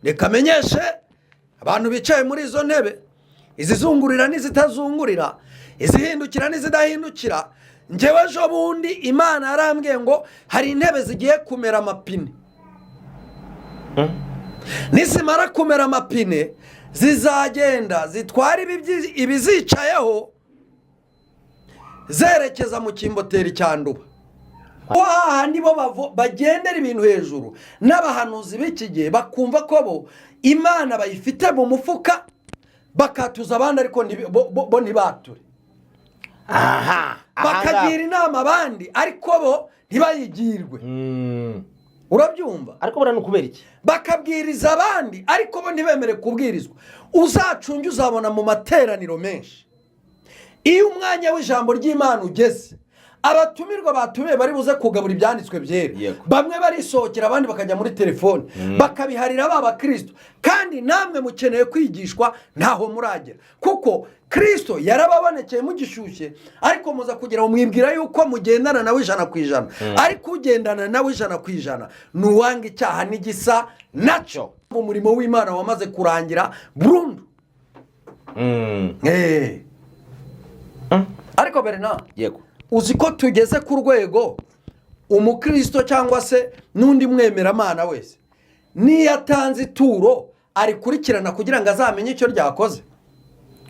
Reka menyeshe abantu bicaye muri izo ntebe, izizungurira n'izitazungurira, izihindukira n'izidahindukira. Njyewe ejo bundi Imana yarambwiye ngo hari intebe zigiye kumera amapine. Nizimara kumera amapine, zizagenda zitwara ibizicayeho zerekeza mu kimboteri cya Nduba. Hahandi bo bagendera ibintu hejuru n'abahanuzi b'iki gihe, bakumva ko bo Imana bayifite mu mufuka, bakatuza abandi, ariko bo ntibature. Bakagira inama abandi, ariko bo ntibayigirwe. Urabyumva? Ariko buriya ni ukubera iki? Bakabwiriza abandi, ariko bo ntibemere kubwirizwa. Uzacunge, uzabona mu materaniro menshi, iyo umwanya w'ijambo ry'Imana ugeze, abatumirwa batumiwe bari buze kugabura ibyanditswe byera, bamwe barisohokera, abandi bakajya muri telefone, bakabiharira ba bakristo. Kandi namwe mukeneye kwigishwa, ntaho muragera, kuko Kirisito yarababonekeye mugishyushye, ariko muza kugira ngo mwibwira yuko mugendana nawe 100%. Ariko ugendana nawe 100% ni uwanga icyaha n'igisa nacyo. Umurimo w'Imana wamaze kurangira burundu. Ariko Bernard, Yego. uzi ko tugeze ku rwego umukristo cyangwa se n'undi mwemeramana wese, niyo atanze ituro, arikurikirana kugira ngo azamenye icyo ryakoze?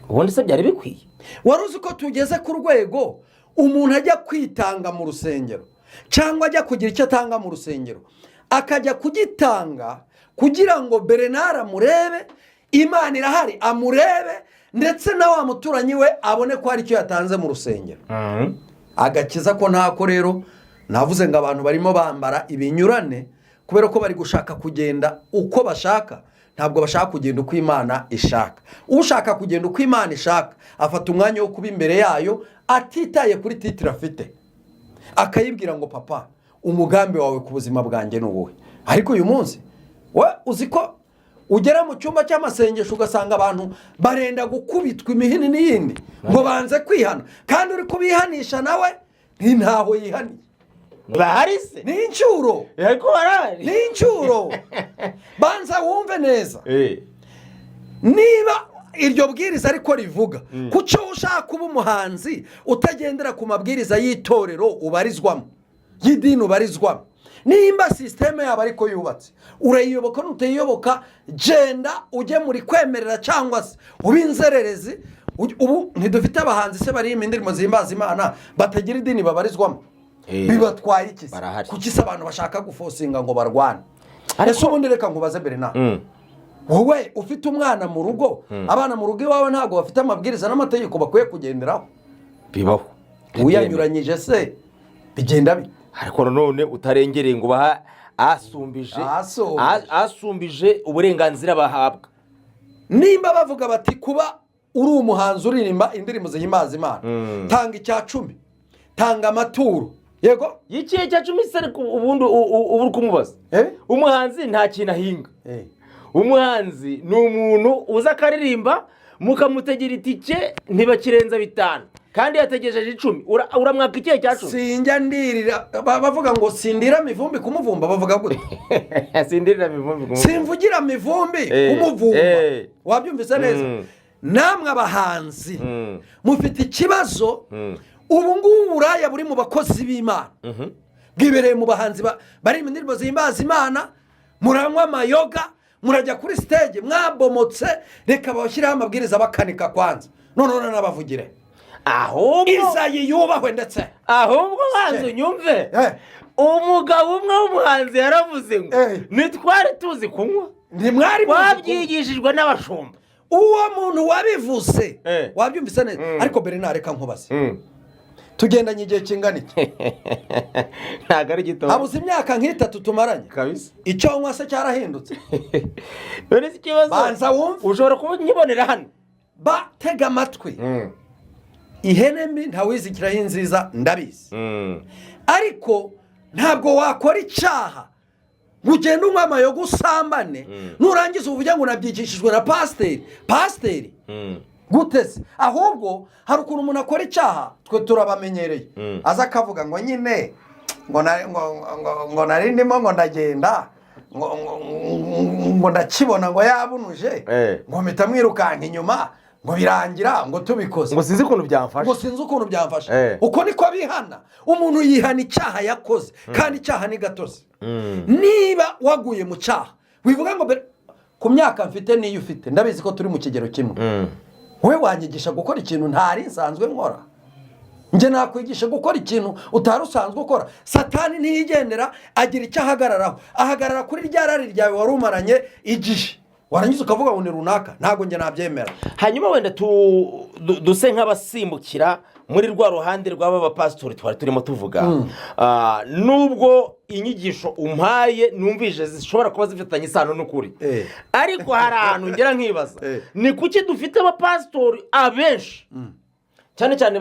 Ubundi se byari bikwiye? Wari uzi ko tugeze ku rwego umuntu ajya kwitanga mu rusengero, cyangwa ajya kugira icyo atanga mu rusengero, akajya kugitanga kugira ngo Bernard amurebe, Imana irahari, amurebe, ndetse na wa muturanyi we abone ko hari icyo yatanze mu rusengero? Agakiza ko ntako. Rero navuze ngo abantu barimo bambara ibinyurane kubera ko bari gushaka kugenda uko bashaka, ntabwo bashaka kugenda uko Imana ishaka. Ushaka kugenda uko Imana ishaka afata umwanya wo kuba imbere yayo, atitaye kuri titre afite, akayibwira ngo: "Papa, umugambi wawe ku buzima bwanjye ni uwuhe?" Ariko uyu munsi we, uzi ko ugera mu cyumba cy'amasengesho ugasanga abantu barenda gukubitwa imihini n'iyindi ngo banze kwihana, kandi uri kubihanisha nawe ni ntaho yihaniye. Bahari se? Ni incyuro. Ariko barahari. Ni incyuro. Banza wumve neza. Niba iryo bwiriza ariko rivuga, kuki ushaka kuba umuhanzi utagendera ku mabwiriza y'itorero ubarizwamo, y'idini ubarizwamo? Nimba système yabo ariko yubatse, urayiyoboka. Nutayiyoboka, genda ujye muri kwemerera cyangwa se ube inzererezi. Ubu ntidufite abahanzi se baririmba indirimbo zihimbaza Imana batagira idini babarizwamo? Bibatwaye iki se? Barahari. Kuki se abantu bashaka guforcinga ngo barwane? Ese ubundi reka nkubaze mbere nawe, wowe ufite umwana mu rugo, abana mu rugo iwawe ntabwo bafite amabwiriza n'amategeko bakwiye kugenderaho? Bibaho. Uyanyuranyije se bigenda bite? Ariko nanone utarengereye ngo baha asumbije. Asumbije. Asumbije uburenganzira bahabwa. Nimba bavuga bati kuba uri umuhanzi uririmba indirimbo zihimbaza Imana, tanga icya cumi, tanga amaturo, yego. Y'ikihe cya cumi se? Ariko ubundi uba uri kumubaza. Umuhanzi nta kintu ahinga. Umuhanzi ni umuntu uza akaririmba, mukamutegera itike, ntibakirenza 5 kandi yategereje 10. Uramwaka ikihe cya cumi? Sinjya ndirira, bavuga ngo sindira mivumbi kumuvumba, bavuga gute? Sindirira mivumbi kumuvumba. Simvugira mivumbi kumuvumba. Wabyumvise neza? Namwe abahanzi mufite ikibazo. Ubu ngubu uburaya buri mu bakozi b'Imana bwibereye mu bahanzi bari mu ndirimbo zihimbaza Imana. Muranywa amayoga, murajya kuri stage mwabomotse. Reka babashyireho amabwiriza bakanika kwanza, noneho n'abavugire. Ahubwo Izayi yubahwe ndetse. Ahubwo banza unyumve. Umugabo umwe w'umuhanzi yaravuze ngo ntitwari tuzi kunywa, ntimwari muzi twabyigishijwe n'abashumba. Uwo muntu wabivuze, wabyumvise neza? Ariko mbere reka nkubaze, tugendanye igihe kingana iki? Ntabwo ari gito. Habuze imyaka nk'itatu tumaranye. Kabisa. Icyo nywa se cyarahindutse? None se ikibazo Banza wumve. ushobora kuba nkibonera hano. Batega amatwi. Ihene mbi ntawizikiraho inziza, ndabizi, ariko ntabwo wakora icyaha ngo ugende unywa amayoga, usambane, nurangiza uvuge ngo nabyigishijwe na pasiteri. Pasiteri gute se? Ahubwo hari ukuntu umuntu akora icyaha, twe turabamenyereye, aza akavuga ngo nyine ngo nari ndimo ngo ndagenda. ngo ndakibona ngo yabunuje, ngo mpita mwirukanka inyuma, ngo birangira ngo tubikoze. Ngo sinzi ukuntu byamfasha. Ngo sinzi ukuntu byamfasha. Uko niko bihana. Umuntu yihana icyaha yakoze, kandi icyaha ni gatozi. Niba waguye mu cyaha, wivuga ngo ku myaka mfite n'iyo ufite, ndabizi ko turi mu kigero kimwe, wowe wanyigisha gukora ikintu ntari nsanzwe nkora? Njye nakwigisha gukora ikintu utari usanzwe ukora? Satani ntiyigendera, agira icyo ahagararaho. Ahagarara kuri rya rari ryawe wari umaranye igihe, warangiza ukavuga ngo ni runaka. Ntabwo njye nabyemera. Hanyuma wenda duse nk'abasimbukira muri rwa ruhande rw'aba bapasitori twari turimo tuvuga. Nubwo inyigisho umpaye numvise zishobora kuba zifitanye isano n'ukuri, ariko hari ahantu ngera nkibaza: ni kuki dufite abapasitori abenshi, cyane cyane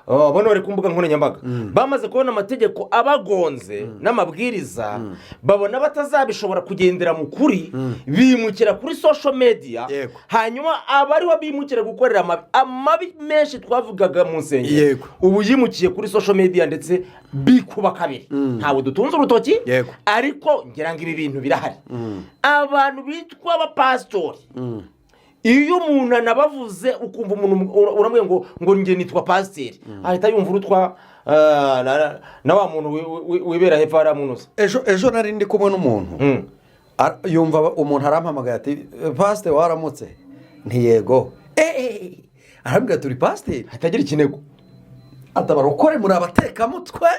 bano bari ku mbuga nkoranyambaga, bamaze kubona amategeko abagonze n'amabwiriza, babona batazabishobora kugendera mu kuri, bimukira kuri social media? Hanyuma aba ariho bimukira gukorera amabi, amabi menshi twavugaga mu nsengero, ubu yimukiye kuri social media, ndetse bikuba kabiri. Ntabwo dutunze urutoki, ariko ngira ngo ibi bintu birahari. Abantu bitwa abapasitori, iyo umuntu anabavuze, ukumva umuntu uramubwira ngo njye nitwa pasiteri, ahita yumva urutwa na wa muntu wibera hepfo hariya munoza. Ejo nari ndi kumwe n'umuntu, yumva umuntu arampamagaye ati: "Pasiteri, waramutse?" Ntiyego. Eee, arambwira: "Turi pasiteri?" Hatagira ikinego. Atabara ukore muri abatekamutwe.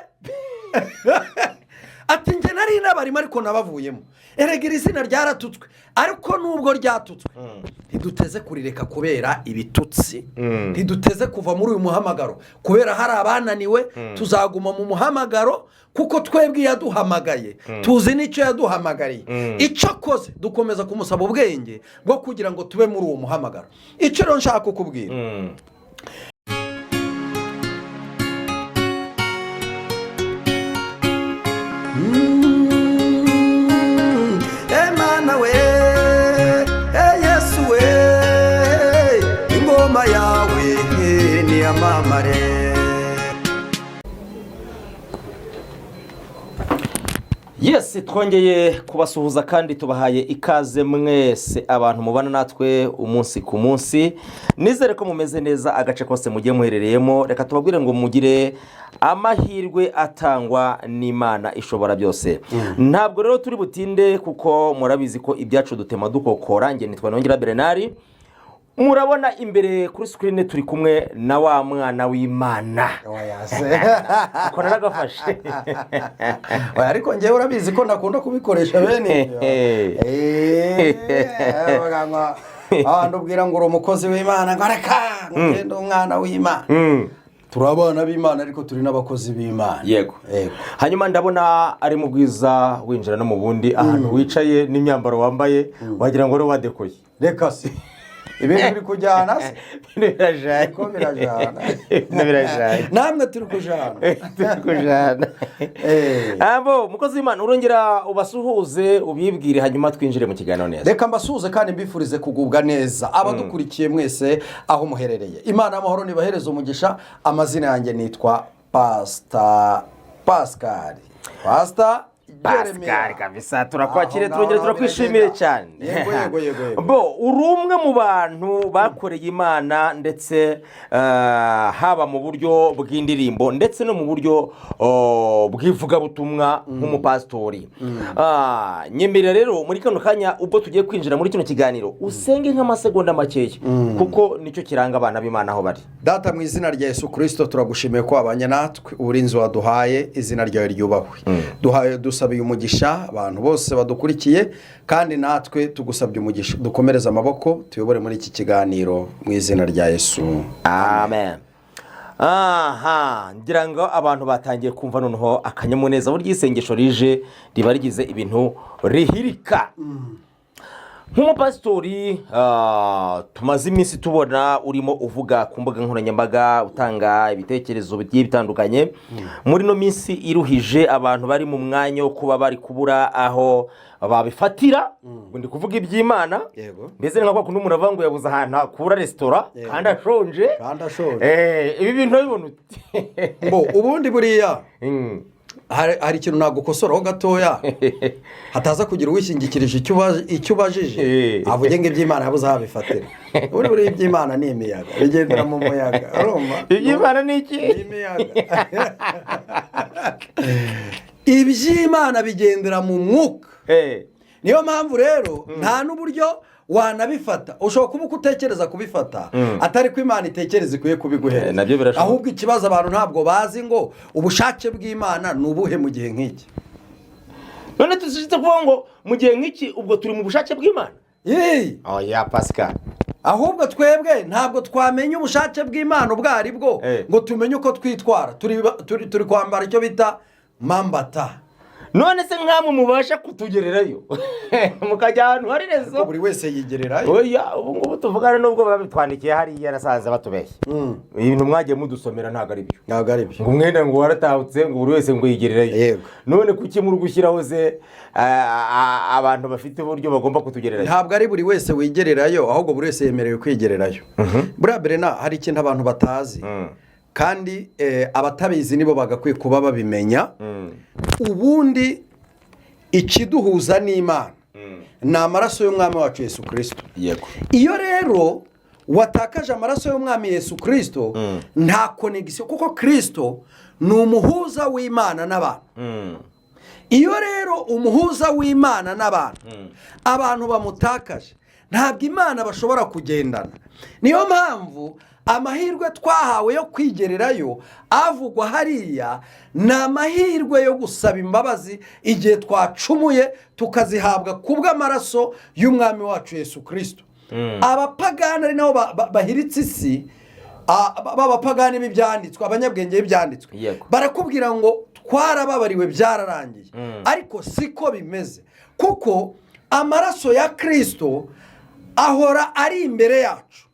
Ati: "Njye nari n'abarimo, ariko nabavuyemo." Erega iri zina ryaratutswe, ariko nubwo ryatutswe ntiduteze kurireka kubera ibitutsi, ntiduteze kuva muri uyu muhamagaro kubera hari abananiwe. Tuzaguma mu muhamagaro kuko twebwe yaduhamagaye tuzi n'icyo yaduhamagariye. Icyo akoze, dukomeza kumusaba ubwenge bwo kugira ngo tube muri uwo muhamagaro. Icyo rero nshaka kukubwira, Emana we, Yesu we, ingoma yawe niyamamare. Yes, twongeye kubasuhuza kandi tubahaye ikaze mwese abantu mubana natwe umunsi ku munsi. Nizere ko mumeze neza agace kose mugiye muherereyemo. Reka tubabwire ngo mugire amahirwe atangwa n'Imana ishobora byose. Ntabwo rero turi butinde, kuko murabizi ko ibyacu dutema dukokora. Njye nitwa Nongera Bernard. Murabona imbere kuri screen turi kumwe na wa mwana w'Imana. Ako naragafashe. Oya, ariko njyewe urabizi ko ntakunda kubikoresha bene ibyo. Bavuga ngo abantu ubwira ngo uri umukozi w'Imana, ngo reka, ngo ugende umwana w'Imana. Turi abana b'Imana, ariko turi n'abakozi b'Imana. Yego. Hanyuma ndabona ari mu bwiza, winjira no mu bundi. Ahantu wicaye n'imyambaro wambaye, wagira ngo wari wadekoye. Reka se, ibintu biri kujyana se? Ibintu birajyanye. Ko birajyana. Ibintu birajyanye. Namwe turi kujyana. Turi kujyana. Abo umukozi w'Imana, urongera ubasuhuze, ubibwire, hanyuma twinjire mu kiganiro neza. Reka mbasuhuze kandi mbifurize kugubwa neza abadukurikiye mwese aho muherereye. Imana y'amahoro nibahereze umugisha. Amazina yanjye nitwa Pasita Pascal, Pasita Pascal. Jeremiah. Kabisa turakwakiriye. Aho Turongera ngaho turakwishimiye biragenda. cyane. Yego. Bo uri umwe mu bantu bakoreye Imana, ndetse haba mu buryo bw'indirimbo ndetse no mu buryo bw'ivugabutumwa nk'umupasitori. Nyemerera rero muri kano kanya, ubwo tugiye kwinjira muri kino kiganiro, usenge nk'amasegonda makeya, kuko nicyo kiranga abana b'Imana aho bari. Data, mu izina rya Yesu Kirisito, turagushimiye ko wabanye natwe, uburinzi waduhaye, izina ryawe ryubahwe. Duhaye, dusabiye umugisha abantu bose badukurikiye, kandi natwe tugusabye umugisha. Dukomereze amaboko, tuyobore muri iki kiganiro, mu izina rya Yesu. Amen. Aha ngira ngo abantu batangiye kumva noneho akanyamuneza. Burya isengesho rije riba rigize ibintu rihirika. Nk'umupasitori, tumaze iminsi tubona urimo uvuga ku mbuga nkoranyambaga, utanga ibitekerezo bigiye bitandukanye. Muri ino minsi iruhije, abantu bari mu mwanya wo kuba bari kubura aho babifatira, ngo ndi kuvuga iby'Imana. Mbese ni nka kwa kundi umuntu avuga ngo yabuze ahantu hakura resitora kandi ashonje. Kandi ashonje. Ibi bintu urabibona ute? Bo ubundi buriya Hari ikintu nagukosoraho gatoya, hataza kugira uwishingikirije icyo ubajije, avuge ngo iby'Imana yabuze aho abifatira. Buriya iby'Imana ni imiyaga, bigendera mu muyaga, urumva? Iby'Imana ni iki? Ni imiyaga. Iby'Imana bigendera mu mwuka. Niyo mpamvu rero nta n'uburyo wanabifata. Ushobora kuba uko utekereza kubifata atari ko Imana itekereza ikwiye kubiguhereza. Nabyo birashoboka. Ahubwo ikibazo, abantu ntabwo bazi ngo ubushake bw'Imana ni ubuhe mu gihe nk'iki. None tuzishyize kuvuga ngo mu gihe nk'iki ubwo turi mu bushake bw'Imana? Yee! Oya, Pascal. Ahubwo twebwe ntabwo twamenya ubushake bw'Imana ubwo ari bwo ngo tumenye uko twitwara. Turi kwambara icyo bita mambata. None se nkamwe mubasha kutugererayo mukajya ahantu hari Ariko réseau? buri wese yigererayo. Oya, ubu ngubu tuvugana, nubwo babitwandikiye hariya, nasanze batubeshya. Ibintu mwagiye mudusomera ntabwo ari byo. Ntabwo ari byo. Ngo umwenda ngo waratahutse, ngo buri wese ngo yigererayo. None kuki muri gushyiraho se abantu bafite uburyo bagomba kutugererayo? Ntabwo ari buri wese wigererayo, ahubwo buri wese yemerewe kwigererayo. Buriya berena hari ikintu abantu batazi, kandi abatabizi nibo bagakwiye kuba babimenya. Ubundi ikiduhuza n'Imana ni amaraso y'Umwami wacu Yesu Kirisito. Iyo rero watakaje amaraso y'Umwami Yesu Kirisito, nta connexion, kuko Kirisito ni umuhuza w'Imana n'abantu. Iyo rero umuhuza w'Imana n'abantu, abantu bamutakaje, ntabwo Imana bashobora kugendana. Niyo mpamvu amahirwe twahawe yo kwigererayo avugwa hariya ni amahirwe yo gusaba imbabazi igihe twacumuye, tukazihabwa ku bw'amaraso y'Umwami wacu Yesu Kirisito. Abapagani, ari nabo bahiritse isi, b'abapagani b'ibyanditswe, abanyabwenge b'ibyanditswe, barakubwira ngo twarababariwe, byararangiye. Ariko siko bimeze, kuko amaraso ya Kirisito ahora ari imbere yacu.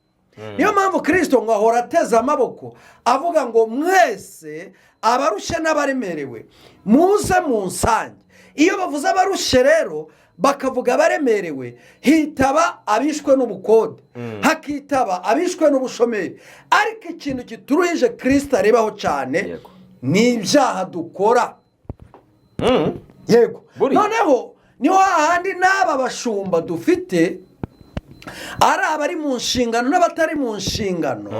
Niyo mpamvu Kirisito ngo ahora ateze amaboko avuga ngo: "Mwese abarushye n'abaremerewe, muze mu nsange." Iyo bavuze abarushye rero, bakavuga abaremerewe, hitaba abishwe n'ubukode, hakitaba abishwe n'ubushomeri. Ariko ikintu kituruhije Kirisito arebaho cyane ni ibyaha dukora. Yego. Buriya. Noneho niho hahandi n'aba bashumba dufite, ari abari mu nshingano n'abatari mu nshingano,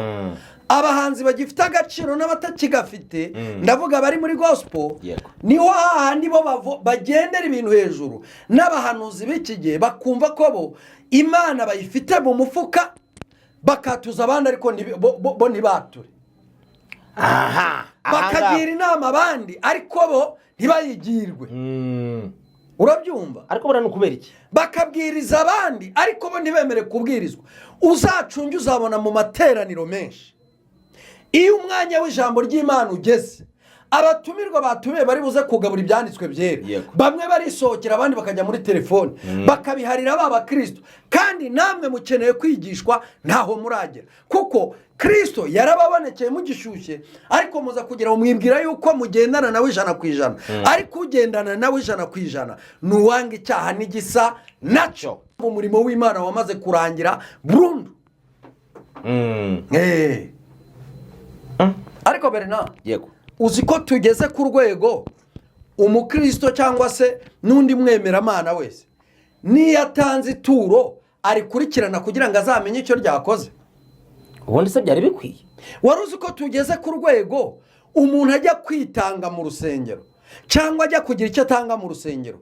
abahanzi bagifite agaciro n'abatakigafite, ndavuga abari muri gospel, niho hahandi bo bagendera ibintu hejuru, n'abahanuzi b'iki gihe bakumva ko bo Imana bayifite mu mufuka, bakatuza abandi, ariko bo ntibature. Bakagira inama abandi, ariko bo ntibayigirwe. Urabyumva? Ariko buriya ni ukubera iki? Bakabwiriza abandi, ariko bo ntibemere kubwirizwa. Uzacunge, uzabona mu materaniro menshi, iyo umwanya w'ijambo ry'Imana ugeze, abatumirwa batumiwe bari buze kugabura ibyanditswe byera, bamwe barisohokera, abandi bakajya muri telefone, bakabiharira ba bakristo. Kandi namwe mukeneye kwigishwa, ntaho muragera, kuko Kirisito yarababonekeye mugishyushye, ariko muza kugira ngo mwibwira yuko mugendana nawe 100%. Ariko ugendana nawe 100% ni uwanga icyaha n'igisa nacyo. Umurimo w'Imana wamaze kurangira burundu. Ariko Bernard, uzi ko tugeze ku rwego umukristo cyangwa se n'undi mwemeramana wese, niyo atanze ituro, arikurikirana kugira ngo azamenye icyo ryakoze? Ubundi se byari bikwiye? Wari uzi ko tugeze ku rwego umuntu ajya kwitanga mu rusengero cyangwa ajya kugira icyo atanga mu rusengero,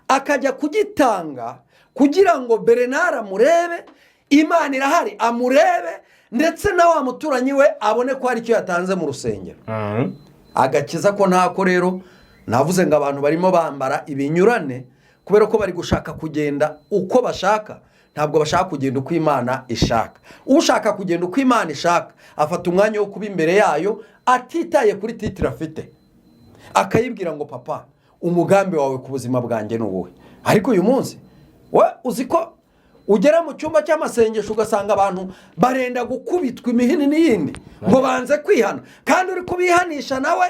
akajya kugitanga kugira ngo Bernard amurebe, Imana irahari amurebe, ndetse na wa muturanyi we abone ko hari icyo yatanze mu rusengero? Agakiza ko ntako. Rero navuze ngo abantu barimo bambara ibinyurane kubera ko bari gushaka kugenda uko bashaka, ntabwo bashaka kugenda uko Imana ishaka. Ushaka kugenda uko Imana ishaka afata umwanya wo kuba imbere yayo, atitaye kuri titre afite, akayibwira ngo: "Papa, umugambi wawe ku buzima bwanjye ni uwuhe?" Ariko uyu munsi we, uzi ko ugera mu cyumba cy'amasengesho ugasanga abantu barenda gukubitwa imihini n'iyindi ngo banze kwihana, kandi uri kubihanisha nawe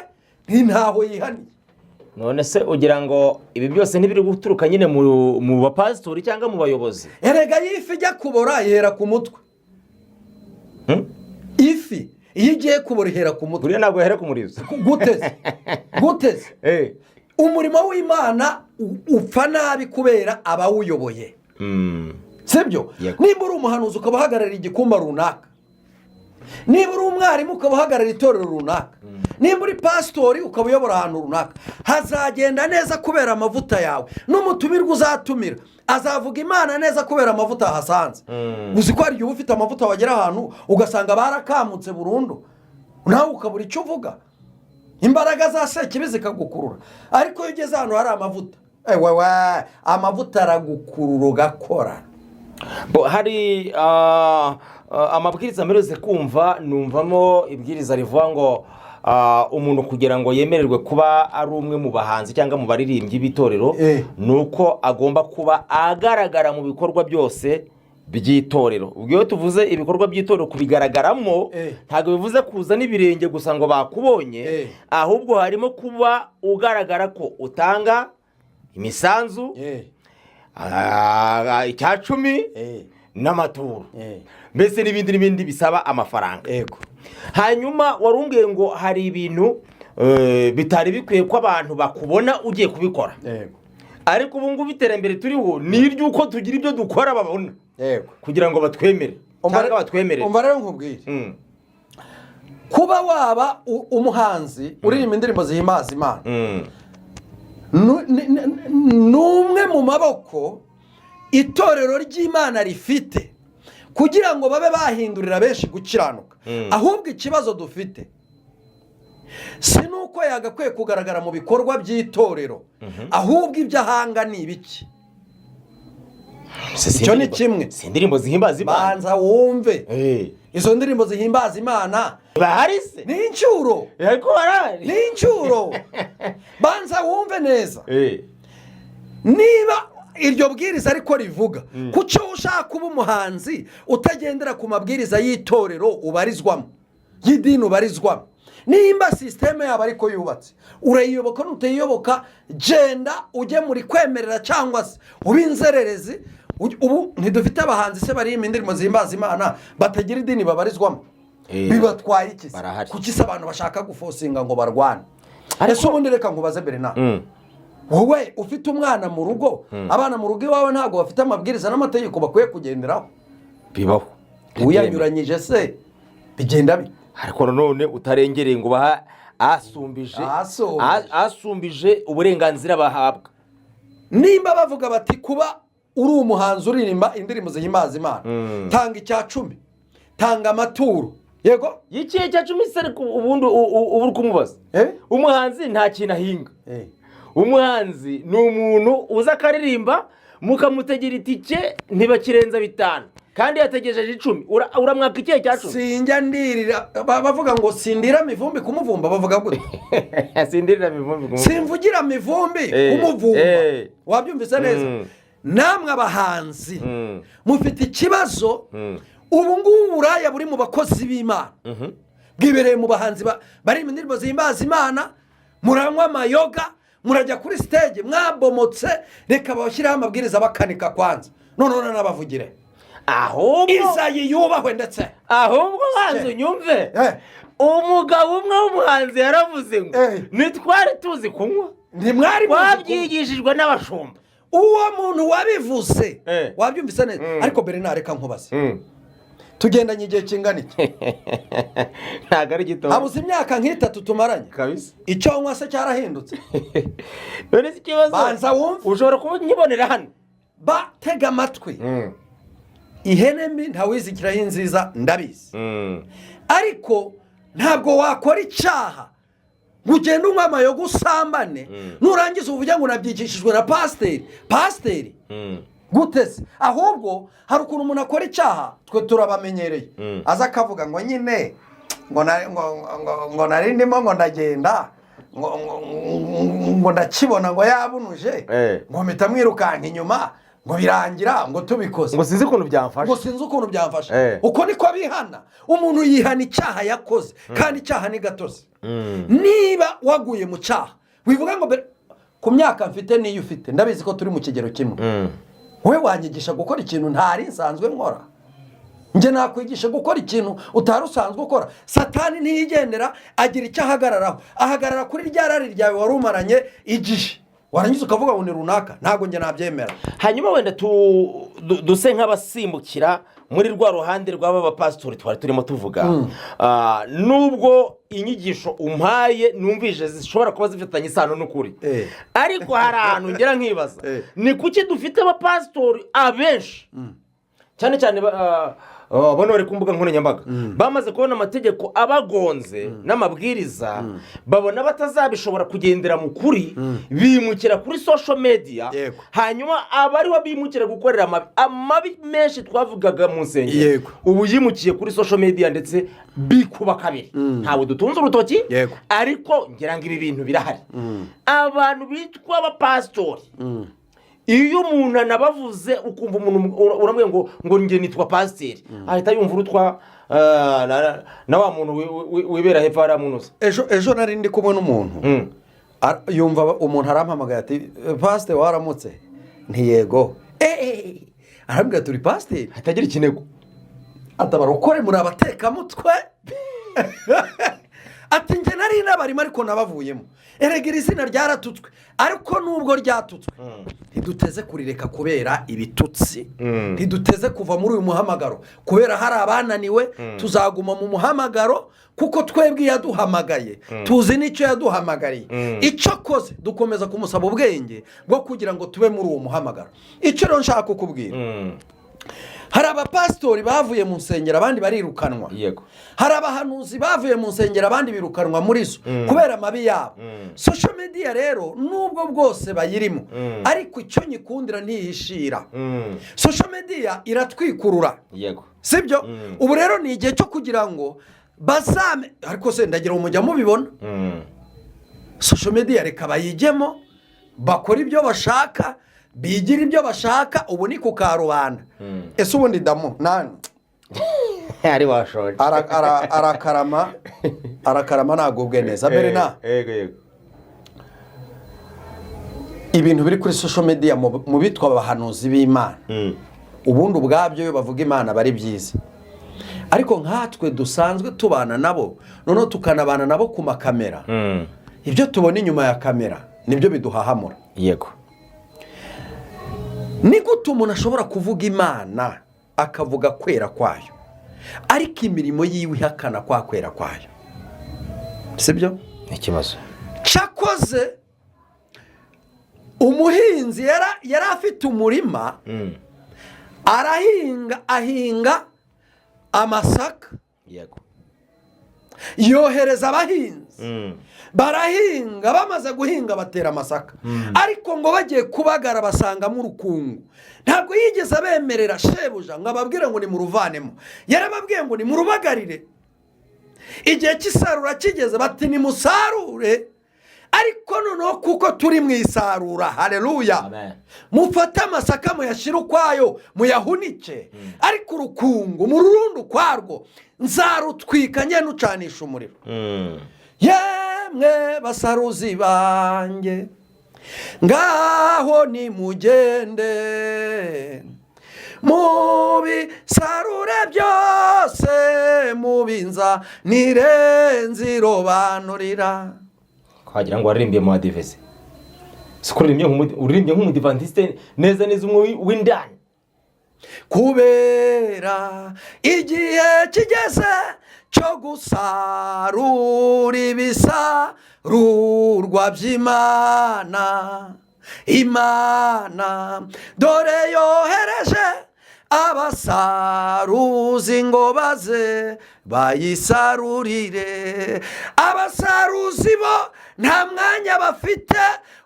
ntaho yihaniye? None se ugira ngo ibi byose ntibiri guturuka nyine mu bapasitori cyangwa mu bayobozi? Erega iyo ifi ijya kubora ihera ku mutwe. Ifi. Iyo igiye kubora ihera ku mutwe. Buriya ntabwo yahera ku murizo. Guteze guteze? Umurimo w'Imana upfa nabi kubera abawuyoboye, sibyo? Yego. Nimba uri umuhanuzi ukaba uhagarariye igikumba runaka, niba uri umwarimu ukaba uhagarariye itorero runaka, nimba uri pasitori ukaba uyobora ahantu runaka, hazagenda neza kubera amavuta yawe. N'umutumirwa uzatumira azavuga Imana neza kubera amavuta yahasanze. Uzi ko hari igihe uba ufite amavuta, wagera ahantu ugasanga barakamutse burundu, nawe ukabura icyo uvuga, imbaraga za sekibi zikagukurura. Ariko iyo ugeze ahantu hari amavuta, ewewe, amavuta aragukurura ugakora. Bo, hari amabwiriza mperutse kumva, numvamo ibwiriza rivuga ngo umuntu kugira ngo yemererwe kuba ari umwe mu bahanzi cyangwa mu baririmbyi b'itorero, ni uko agomba kuba agaragara mu bikorwa byose by'itorero. Ubwo iyo tuvuze ibikorwa by'itorero, kubigaragaramo ntabwo bivuze kuza n'ibirenge gusa ngo bakubonye, ahubwo harimo kuba ugaragara ko utanga imisanzu, icya cumi n'amaturo, mbese n'ibindi n'ibindi bisaba amafaranga. Hanyuma warumbwiye ngo hari ibintu bitari bikwiye ko abantu bakubona ugiye kubikora, ariko ubu ngubu iterambere turiho ni iry'uko tugira ibyo dukora babona kugira ngo batwemere cyangwa batwemerere. Umva rero nkubwire. Kuba waba umuhanzi uririmba indirimbo zihimbaza Imana, ni umwe mu maboko itorero ry'Imana rifite kugira ngo babe bahindurira benshi gukiranuka. Ahubwo ikibazo dufite si nuko yagakwiye kugaragara mu bikorwa by'itorero, ahubwo ibyo ahanga ni ibiki? Si Icyo ni indirimbo- kimwe. Si indirimbo zihimbaza Imana. Banza wumve. Izo ndirimbo zihimbaza Imana Bahari se? ni incyuro. Ariko barahari. Ni incyuro, banza wumve neza. Niba iryo bwiriza ariko rivuga, kuki wowe ushaka kuba umuhanzi utagendera ku mabwiriza y'itorero ubarizwamo, y'idini ubarizwamo? Nimba système yabo ariko yubatse, urayiyoboka. Nutayiyoboka, genda ujye muri kwemerera cyangwa se ube inzererezi. Ubu ntidufite abahanzi se baririmba indirimbo zihimbaza Imana batagira idini babarizwamo? Bibatwaye iki se? Barahari. Kuki se abantu bashaka guforcinga ngo barwane? Ariko- Ese ubundi reka nkubaze mbere nawe, wowe ufite umwana mu rugo, abana mu rugo iwawe ntabwo bafite amabwiriza n'amategeko bakwiye kugenderaho? Bibaho. Uyanyuranyije se bigenda bite? Ariko nanone utarengereye ngo baha asumbije Asumbije. Asumbije uburenganzira bahabwa. Nimba bavuga bati kuba uri umuhanzi uririmba indirimbo zihimbaza Imana, tanga icya cumi, tanga amaturo, yego. Y'ikihe cya cumi se? Ariko ubundi uba uri kumubaza? Umuhanzi nta kintu ahinga. Umuhanzi ni umuntu uza akaririmba, mukamutegera itike ntibakirenza 5 kandi yategereje 10. Uramwaka ikihe cya cumi? Sinjya ndirira, bavuga ngo sindira mivumbi kumuvumba, bavuga gute? Sindirira mivumbi kumuvumba. Simvugira mivumbi kumuvumba. Wabyumvise neza? Namwe abahanzi mufite ikibazo. Ubu ngubu uburaya buri mu bakozi b'Imana bwibereye mu bahanzi bari mu ndirimbo zihimbaza Imana. Muranywa amayoga, murajya kuri stage mwabomotse. Reka babashyireho amabwiriza bakanika kwanza, noneho n'abavugire. Ahubwo Izayi yubahwe ndetse. Ahubwo banza unyumve. Umugabo umwe w'umuhanzi yaravuze ngo ntitwari tuzi kunywa, Ntimwari muzi kunywa. twabyigishijwe n'abashumba. Uwo muntu wabivuze, wabyumvise neza? Ariko Bernard, reka nkubaze, tugendanye igihe kingana iki? Ntabwo ari gito. Habuze imyaka nk'itatu tumaranye. Kabisa. Icyo nywa se cyarahindutse? None se ikibazo Banza wumve. ushobora kuba nkibonera hano. Batega amatwi. Ihene mbi ntawizikiraho inziza, ndabizi, ariko ntabwo wakora icyaha ngo ugende unywa amayoga, usambane, nurangiza uvuge ngo nabyigishijwe na pasiteri. Pasiteri gute se? Ahubwo hari ukuntu umuntu akora icyaha, twe turabamenyereye, aza akavuga ngo nyine ngo nari ndimo ngo ndagenda ngo ndakibona ngo yabunuje, ngo mpita mwirukanka inyuma, ngo birangira ngo tubikoze. Ngo sinzi ukuntu byamfasha. Ngo sinzi ukuntu byamfasha. Uko niko bihana. Umuntu yihana icyaha yakoze, kandi icyaha ni gatozi. Niba waguye mu cyaha, wivuga ngo ku myaka mfite n'iyo ufite, ndabizi ko turi mu kigero kimwe, wowe wanyigisha gukora ikintu ntari nsanzwe nkora? Njye nakwigisha gukora ikintu utari usanzwe ukora. Satani ntiyigendera, agira icyo ahagararaho, ahagarara kuri rya rari ryawe wari umaranye igihe, warangiza ukavuga ngo ni runaka. Ntabwo njye nabyemera. Hanyuma wenda duse nk'abasimbukira muri rwa ruhande rw'aba bapasitori twari turimo tuvuga. Nubwo inyigisho umpaye numvise zishobora kuba zifitanye isano n'ukuri, ariko hari ahantu ngera nkibaza: ni kuki dufite abapasitori abenshi, cyane cyane bano bari ku mbuga nkoranyambaga, bamaze kubona amategeko abagonze n'amabwiriza, babona batazabishobora kugendera mu kuri, bimukira kuri social media? Hanyuma aba ariho bimukira gukorera amabi, amabi menshi twavugaga mu nsengero, ubu yimukiye kuri social media, ndetse bikuba kabiri. Ntabwo dutunze urutoki, ariko ngira ngo ibi bintu birahari. Abantu bitwa abapasitori, iyo umuntu anabavuze, ukumva umuntu uramubwira ngo njye nitwa pasiteri, ahita yumva urutwa na wa muntu wibera hepfo hariya munoza. Ejo nari ndi kumwe n'umuntu, yumva umuntu arampamagaye ati: "Pasiteri, waramutse?" Ntiyego. Eee, arambwira: "Turi pasiteri?" Hatagira ikinego. Ati: "Abarokore muri abatekamutwe." Ati: "Njye nari n'abarimo, ariko nabavuyemo." Erega iri zina ryaratutswe, ariko nubwo ryatutswe ntiduteze kurireka kubera ibitutsi, ntiduteze kuva muri uyu muhamagaro kubera hari abananiwe. Tuzaguma mu muhamagaro kuko twebwe yaduhamagaye tuzi n'icyo yaduhamagariye. Icyo akoze, dukomeza kumusaba ubwenge bwo kugira ngo tube muri uwo muhamagaro. Icyo rero nshaka kukubwira, hari abapasitori bavuye mu nsengero, abandi barirukanwa. Hari abahanuzi bavuye mu nsengero, abandi birukanwa muri zo kubera amabi yabo. Social media rero, nubwo bwose bayirimo, ariko icyo nyikundira, ntiyishira. Social media iratwikurura, sibyo? Ubu rero ni igihe cyo kugira ngo bazame, ariko se ndagira ngo mujya mubibona. Social media reka bayijyemo, bakora ibyo bashaka, bigira ibyo bashaka. Ubu ni ku karubanda. Ese ubundi damu nani? Ari washoje. Arakarama, arakarama, nagubwe neza mbere na Yego yego. Ibintu biri kuri social media mu bitwa abahanuzi b'Imana, ubundi ubwabyo iyo bavuga Imana aba ari byiza, ariko nkatwe dusanzwe tubana nabo, noneho tukanabana nabo ku makamera, ibyo tubona inyuma ya kamera nibyo biduhahamura. Ni gute umuntu ashobora kuvuga Imana, akavuga kwera kwayo, ariko imirimo yiwe ihakana kwa kwera kwayo? Sibyo? Ikibazo. Cyakoze umuhinzi yari afite umurima, arahinga, ahinga amasaka, yohereza abahinzi, barahinga. Bamaze guhinga batera amasaka, ariko ngo bagiye kubagara basangamo urukungu. Ntabwo yigeze abemerera shebuja ngo ababwire ngo nimuruvanemo. Yarababwiye ngo nimurubagarire. Igihe cy'isarura kigeze, bati: "Nimusarure." Ariko noneho kuko turi mu isarura, hareruya, Amen. mufate amasaka muyashyire ukwayo, muyahunike, ariko urukungu mururundi ukwarwo, nzarutwika njye nucanisha umuriro. Yemwe basaruzi banjye, ngaho nimugende mubisarure byose, mubinzanire nzirobanurira. Twagira ngo waririmbiye mu badivese, siko? Uririmbye nk'umudivantiste neza neza, umwe w'indani. Kubera igihe kigeze cyo gusarura ibisarurwa by'Imana. Imana dore yohereje abasaruzi ngo baze bayisarurire. Abasaruzi bo nta mwanya bafite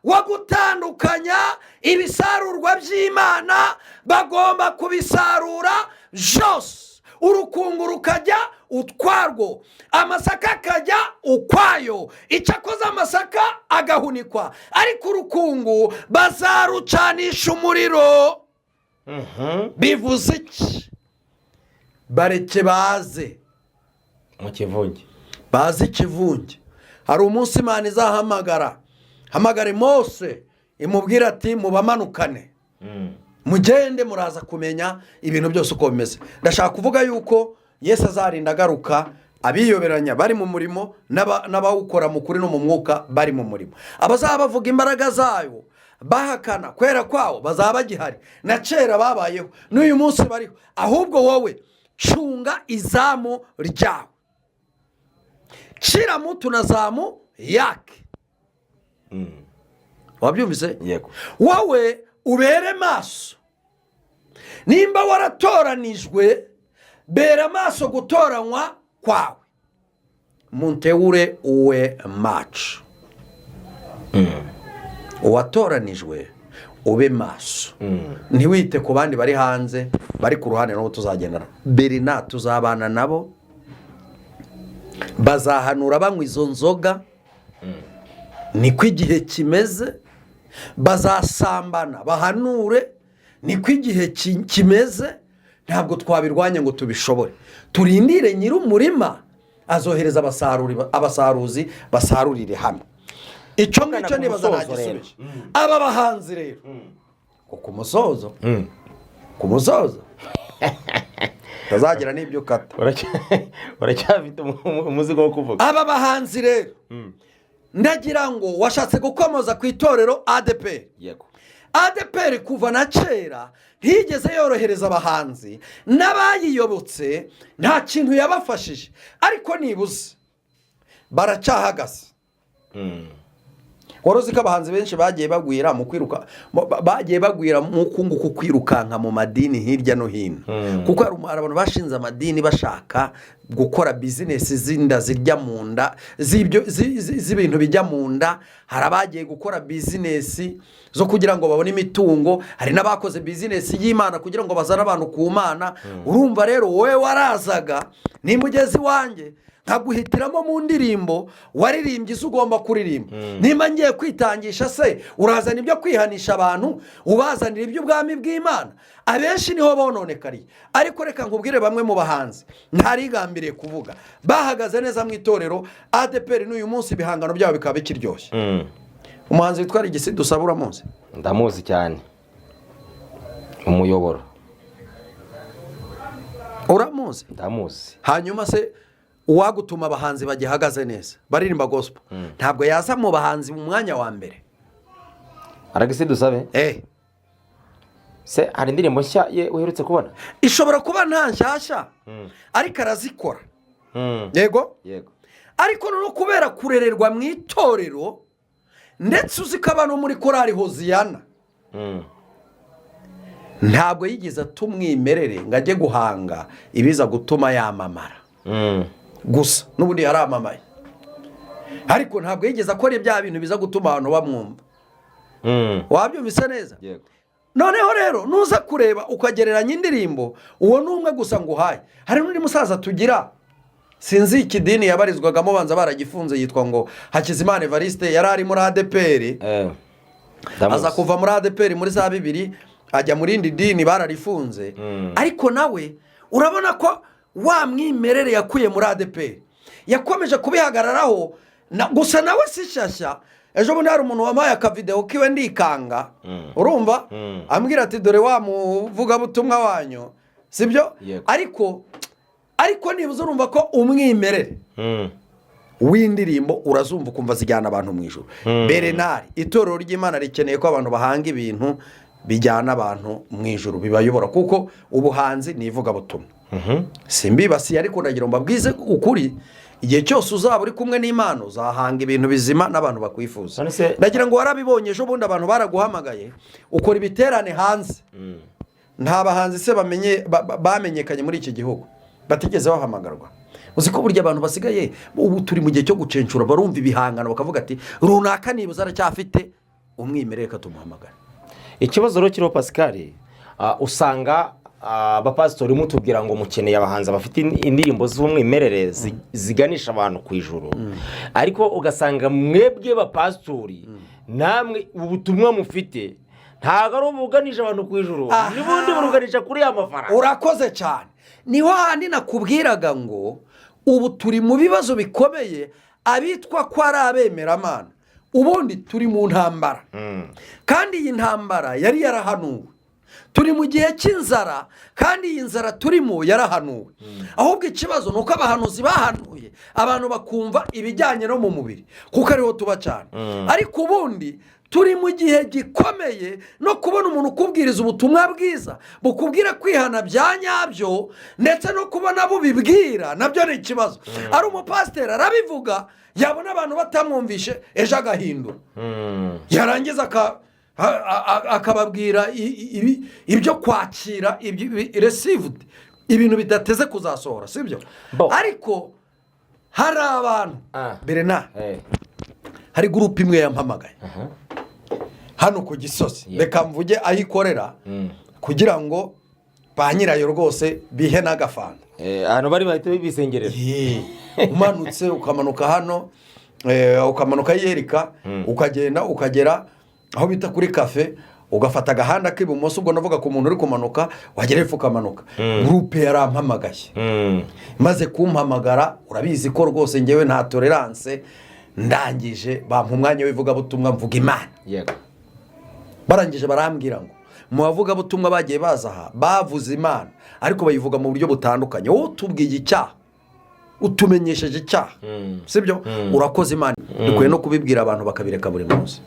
wo gutandukanya ibisarurwa by'Imana, bagomba kubisarura byose. Urukungu rukajya utwarwo, amasaka akajya ukwayo. Icyakoze amasaka agahunikwa, ariko urukungu bazarucanisha umuriro. Bivuze iki? Bareke baze mu kivunge. Baze ikivunge. Hari umunsi Imana izahamagara, hamagare Mose, imubwira ati: "Mubamanukane." Mugende, muraza kumenya ibintu byose uko bimeze. Ndashaka kuvuga yuko Yesu azarinda agaruka, abiyoberanya bari mu murimo n'abawukora mu kuri no mu mwuka bari mu murimo. Abazaba bavuga imbaraga zayo bahakana kwera kwawo bazaba bagihari, na kera babayeho, n'uyu munsi bariho. Ahubwo wowe cunga izamu ryawe, kila mtu na zamu yake. Wabyumvise? Yego. Wowe ubere maso. Nimba waratoranijwe, bera amaso gutoranywa kwawe. Mteule uwe macho. Uwatoranijwe ube maso, ntiwite ku bandi bari hanze, bari ku ruhande. Nabo tuzagendana, berina tuzabana nabo, bazahanura banywa izo nzoga, niko igihe kimeze. Bazasambana bahanure, niko igihe kimeze. Ntabwo twabirwanya ngo tubishobore. Turindire nyir'umurima, azohereza abasaruzi basarurire hamwe. Icyo Tugana ngicyo ku nibaza musozo. Ntagisubije. Aba bahanzi rero, ngo ku musozo utazagira n'ibyo ukata. Uracyafite umuzigo wo kuvuga. Aba bahanzi rero, ndagira ngo washatse gukomoza ku itorero ADEPR. Yego. ADEPR kuva na kera ntiyigeze yorohereza abahanzi n'abayiyobotse, nta kintu yabafashije, ariko nibuze baracyahagaze. Wari uzi ko abahanzi benshi bagiye bagwira mu kwiruka, bagiye bagwira mu kunguku, kwirukanka mu madini hirya no hino, kuko hari abantu bashinze amadini bashaka gukora bizinesi z'inda zirya mu nda, z'ibyo z'ibintu bijya mu nda. Hari abagiye gukora bizinesi zo kugira ngo babone imitungo, hari n'abakoze bizinesi y'Imana kugira ngo bazane abantu ku Mana. Urumva rero, wowe warazaga, nimba ugeze iwanjye nkaguhitiramo mu ndirimbo waririmbye izo ugomba kuririmba. Nimba ngiye kwitangisha se, urazana ibyo kwihanisha abantu, ubazanira iby'ubwami bw'Imana? Abenshi niho bononekariye. Ariko reka nkubwire, bamwe mu bahanzi ntarigambiriye kuvuga bahagaze neza mu itorero ADEPR n'uyu munsi, ibihangano byabo bikaba bikiryoshye. Umuhanzi witwa Rigisi Dusaba, uramuzi? Ndamuzi cyane, umuyoboro. Uramuzi? Ndamuzi. Hanyuma se uwagutuma abahanzi bagihagaze neza baririmba gospel, ntabwo yaza mu bahanzi mu mwanya wa mbere? Aragisi Dusabe? Eh. Se hari indirimbo nshya ye uherutse kubona? Ishobora kuba nta nshyashya, ariko arazikora. Yego. Yego. Ariko noneho kubera kurererwa mu itorero, ndetse uzi ko abantu muri korali Hoziyana, ntabwo yigeze atumwimerere ngo ajye guhanga ibiza gutuma yamamara gusa. N'ubundi yaramamaye, ariko ntabwo yigeze akora bya bintu biza gutuma abantu bamwumva. Wabyumvise neza? Yego. Noneho rero nuza kureba ukagereranya indirimbo, uwo ni umwe gusa nguhaye. Hari n'undi musaza tugira, sinzi ikidini yabarizwagamo, banza baragifunze, yitwa ngo Hakizimana Evariste, yari ari muri ADEPR. Ndamuzi. Aza kuva muri ADEPR muri za 2000, ajya mu rindi dini, bararifunze. Ariko nawe urabona ko wa mwimerere yakuye muri ADEPR yakomeje kubihagararaho. Gusa nawe si shyashya. Ejo bundi hari umuntu wampaye akavidewo kiwe ndikanga, urumva, ambwira ati: "Dore wa muvugabutumwa wanyu," sibyo? Yego. Ariko nibuze urumva ko umwimerere w'indirimbo urazumva ukumva zijyana abantu mu ijoro. Berenari, itorero ry'Imana rikeneye ko abantu bahanga ibintu bijyana abantu mu ijoro, bibayobora, kuko ubuhanzi ni ivugabutumwa. Simbibasiye, ariko ndagira ngo mbabwize ukuri: igihe cyose uzaba uri kumwe n'Imana, uzahanga ibintu bizima n'abantu bakwifuza. None se- Ndagira ngo warabibonye, ejo bundi abantu baraguhamagaye, ukora ibiterane hanze. Nta bahanzi se bamenyekanye muri iki gihugu batigeze bahamagarwa? Uzi ko burya abantu basigaye, ubu turi mu gihe cyo gucencura, barumva ibihangano bakavuga ati: "Runaka nibuze aracyafite umwimerere, reka tumuhamagare." Ikibazo rero kiriho, Pascal, usanga abapasitori mutubwira ngo mukeneye abahanzi bafite indirimbo z'umwimerere ziganisha abantu ku ijuru, ariko ugasanga mwebwe bapasitori namwe ubutumwa mufite ntabwo ari ubuganisha abantu ku ijuru, n'ubundi buruganisha kuri ya mafaranga. Urakoze cyane. Niho handi nakubwiraga ngo ubu turi mu bibazo bikomeye. Abitwa ko ari abemeramana, ubundi turi mu ntambara, kandi iyi ntambara yari yarahanuwe. Turi mu gihe cy'inzara, kandi iyi nzara turimo yarahanuwe. Ahubwo ikibazo ni uko abahanuzi bahanuye, abantu bakumva ibijyanye no mu mubiri, kuko ariho tuba cyane. Ariko ubundi turi mu gihe gikomeye, no kubona umuntu ukubwiriza ubutumwa bwiza bukubwira kwihana bya nyabyo, ndetse no kubona bubibwira nabyo ni ikibazo. Ari umupasiteri arabivuga, yabona abantu batamwumvishe, ejo agahindura, yarangiza akababwira ibyo kwakira received, ibintu bidateze kuzasohora, sibyo? Bo. Ariko hari abantu, Bernard, hari groupe imwe yampamagaye hano ku Gisozi. Reka mvuge aho ikorera kugira ngo ba nyirayo rwose bihe n'agafanta. Ahantu bari bahita bisengerera. Yee. Umanutse ukamanuka hano, ukamanuka yerika, ukagenda ukagera aho bita kuri café, ugafata agahanda k'ibumoso. Ubwo navuga ku muntu uri kumanuka, wagera hepfo ukamanuka. Groupe yarampamagaye. Maze kumpamagara, urabizi ko rwose ngewe nta tolerance. Ndangije bampa umwanya w'ivugabutumwa, mvuga Imana. Barangije barambwira ngo mu bavugabutumwa bagiye baza aha bavuze Imana, ariko bayivuga mu buryo butandukanye. Wowe utubwiye icyaha, utumenyesheje icyaha, sibyo? Urakoze. Imana dukwiye no kubibwira abantu bakabireka buri munsi.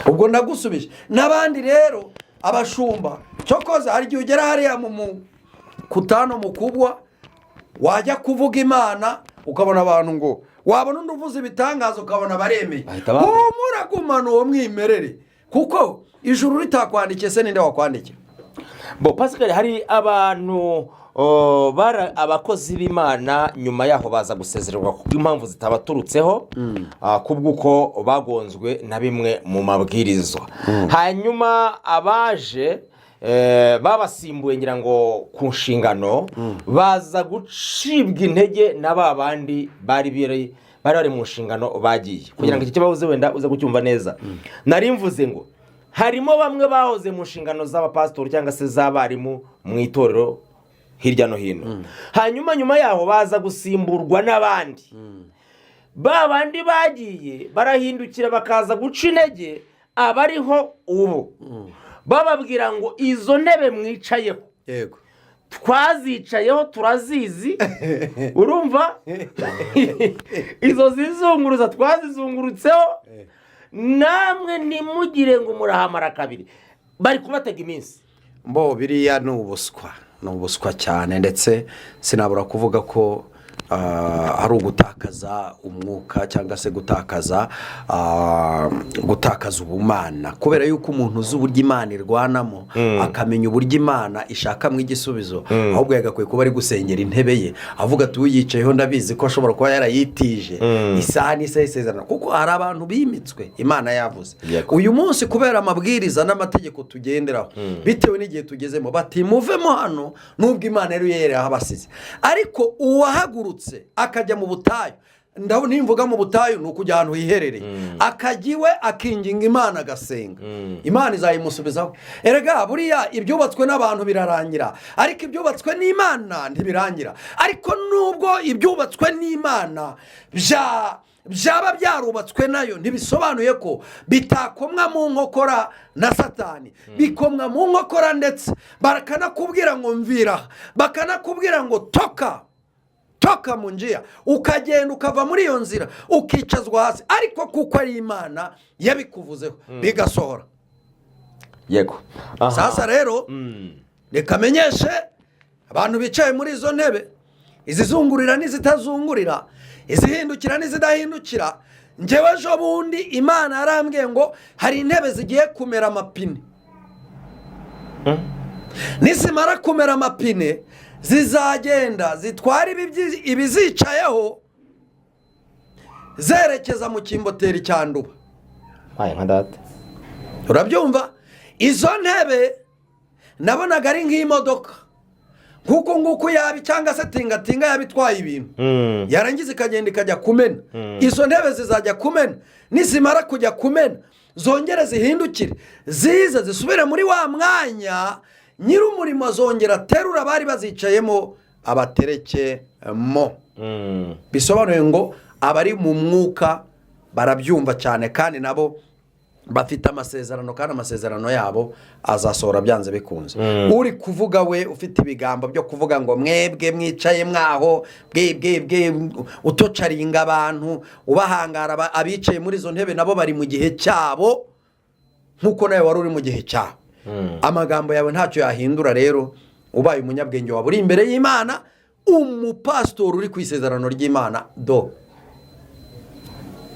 Ubwo ndagusubije. N'abandi rero, abashumba, cyokoze hari igihe ugera hariya mu kutano mukubwa, wajya kuvuga Imana ukabona abantu ngo, wabona undi uvuze ibitangaza ukabona baremeye. Bahita Humura, gumana uwo mwimerere, kuko ijuru ritakwandikiye se ninde wakwandikira? Bo Pascal, hari abantu bari abakozi b'Imana, nyuma yaho baza gusezererwa kubw'impamvu zitabaturutseho, kubw'uko bagonzwe na bimwe mu mabwirizwa. Hanyuma abaje babasimbuye, ngira ngo ku nshingano, baza gucibwa intege na ba bandi bari mu nshingano bagiye. Kugira ngo iki kibazo wenda uze kucyumva neza, nari mvuze ngo harimo bamwe bahoze mu nshingano z'abapasitori cyangwa se z'abarimu mu itorero hirya no hino, hanyuma nyuma yaho baza gusimburwa n'abandi. Ba bandi bagiye barahindukira bakaza guca intege abariho ubu, bababwira ngo izo ntebe mwicayeho twazicayeho turazizi, urumva, izo zizunguruza twazizungurutseho, namwe ntimugire ngo murahamara kabiri. Bari kubatega iminsi. Mbo biriya ni ubuswa, ni ubuswa cyane. Ndetse sinabura kuvuga ko ari ugutakaza umwuka cyangwa se gutakaza ubumana, kubera yuko umuntu uzi uburyo Imana irwanamo, akamenya uburyo Imana ishakamo igisubizo, ahubwo yagakwiye kuba ari gusengera intebe ye, avuga ati: "Uyicayeho ndabizi ko ashobora kuba yarayitije isaha n'isaha y'isezerano," kuko hari abantu bimitswe Imana yavuze. Uyu munsi, kubera amabwiriza n'amategeko tugenderaho, bitewe n'igihe tugezemo, bati muvemo hano, nubwo Imana yari yereyeho abasize. Ariko uwahagurutse akajya mu butayu, ndabona nimvuga mu butayu ni ukujya ahantu hiherereye, akajya iwe akinginga Imana, agasenga, Imana izayimusubizaho. Erega buriya ibyubatswe n'abantu birarangira, ariko ibyubatswe n'Imana ntibirangira. Ariko nubwo ibyubatswe n'Imana byaba byarubatswe nayo, ntibisobanuye ko bitakomwa mu nkokora na Satani. Bikomwa mu nkokora, ndetse bakanakubwira ngo mvira, bakanakubwira ngo toka, toka mu njia, ukagenda ukava muri iyo nzira, ukicazwa hasi, ariko kuko ari Imana yabikuvuzeho bigasohora. Sasa rero, reka menyeshe abantu bicaye muri izo ntebe, izizungurira n'izitazungurira, izihindukira n'izidahindukira. Ngewe ejo bundi Imana yarambwiye ngo hari intebe zigiye kumera amapine. Nizimara kumera amapine, zizagenda zitwara ibizicayeho zerekeza mu kimboteri cya Nduba. Mpaye nka data. Urabyumva? Izo ntebe nabonaga ari nk'imodoka nk'uku nguku yaba, cyangwa se tingatinga yaba itwaye ibintu, yarangiza ikagenda ikajya kumena. Izo ntebe zizajya kumena. Nizimara kujya kumena, zongere zihindukire, zize zisubire muri wa mwanya. Nyir'umurimo azongera aterura abari bazicayemo, abaterekemo. Bisobanuye ngo abari mu mwuka barabyumva cyane, kandi nabo Bafite amasezerano, kandi amasezerano yabo azasohora byanze bikunze. Uri kuvuga we ufite ibigambo byo kuvuga ngo mwebwe mwicaye mwaho bwe bwe bwe, utocaringa abantu, ubahangara, abicaye muri izo ntebe nabo bari mu gihe cyabo nk'uko nawe wari uri mu gihe cyawe. Amagambo yawe ntacyo yahindura. Rero ubaye umunyabwenge waba uri imbere y'Imana, umupasitori uri ku isezerano ry'Imana do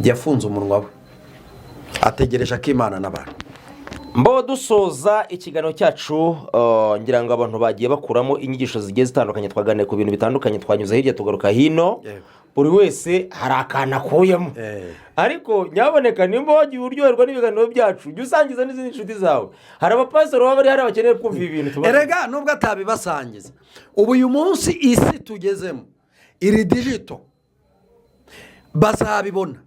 yafunze umunwa we, ategereje akimana n'abantu. Mbo dusoza ikiganiro cyacu, ngira ngo abantu bagiye bakuramo inyigisho zigiye zitandukanye. Twaganiriye ku bintu bitandukanye, twanyuze hirya tugaruka hino. Buri wese hari akantu akuyemo. Ariko nyaboneka, nimba wagiye uryoherwa n'ibiganiro byacu, jya usangiza n'izindi nshuti zawe. Hari abapasitori baba bari hariya bakeneye kumva ibi bintu Erega nubwo atabibasangiza, ubu uyu munsi isi tugezemo iri digital, bazabibona.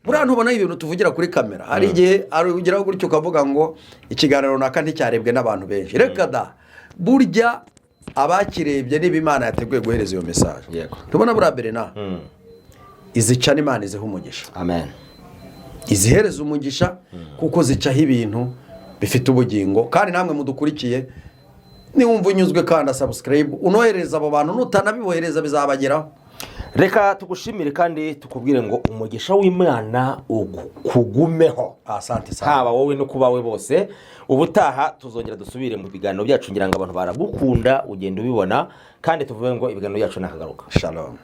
Buriya ntubona ibintu tuvugira kuri kamera, hari igihe ugeraho gutyo ukavuga ngo ikiganiro runaka nticyarebwe n'abantu benshi. Reka da, burya abakirebye niba Imana yateguye guhereza iyo message. Tubona buriya berena izica n'Imana iziha umugisha. Amen. Izihereza umugisha kuko zicaho ibintu bifite ubugingo. Kandi namwe mudukurikiye, niwumva unyuzwe, kanda subscribe, unohereza abo bantu. Nutanabibohereza bizabageraho. Reka tugushimire kandi tukubwire ngo umugisha w'Imana ukugumeho. Asante sana. Haba wowe no kubawe bose. Ubutaha tuzongera dusubire mu biganiro byacu. Ngira ngo abantu baragukunda, ugenda ubibona, kandi tuvuge ngo ibiganiro byacu nakagaruka. Shalom.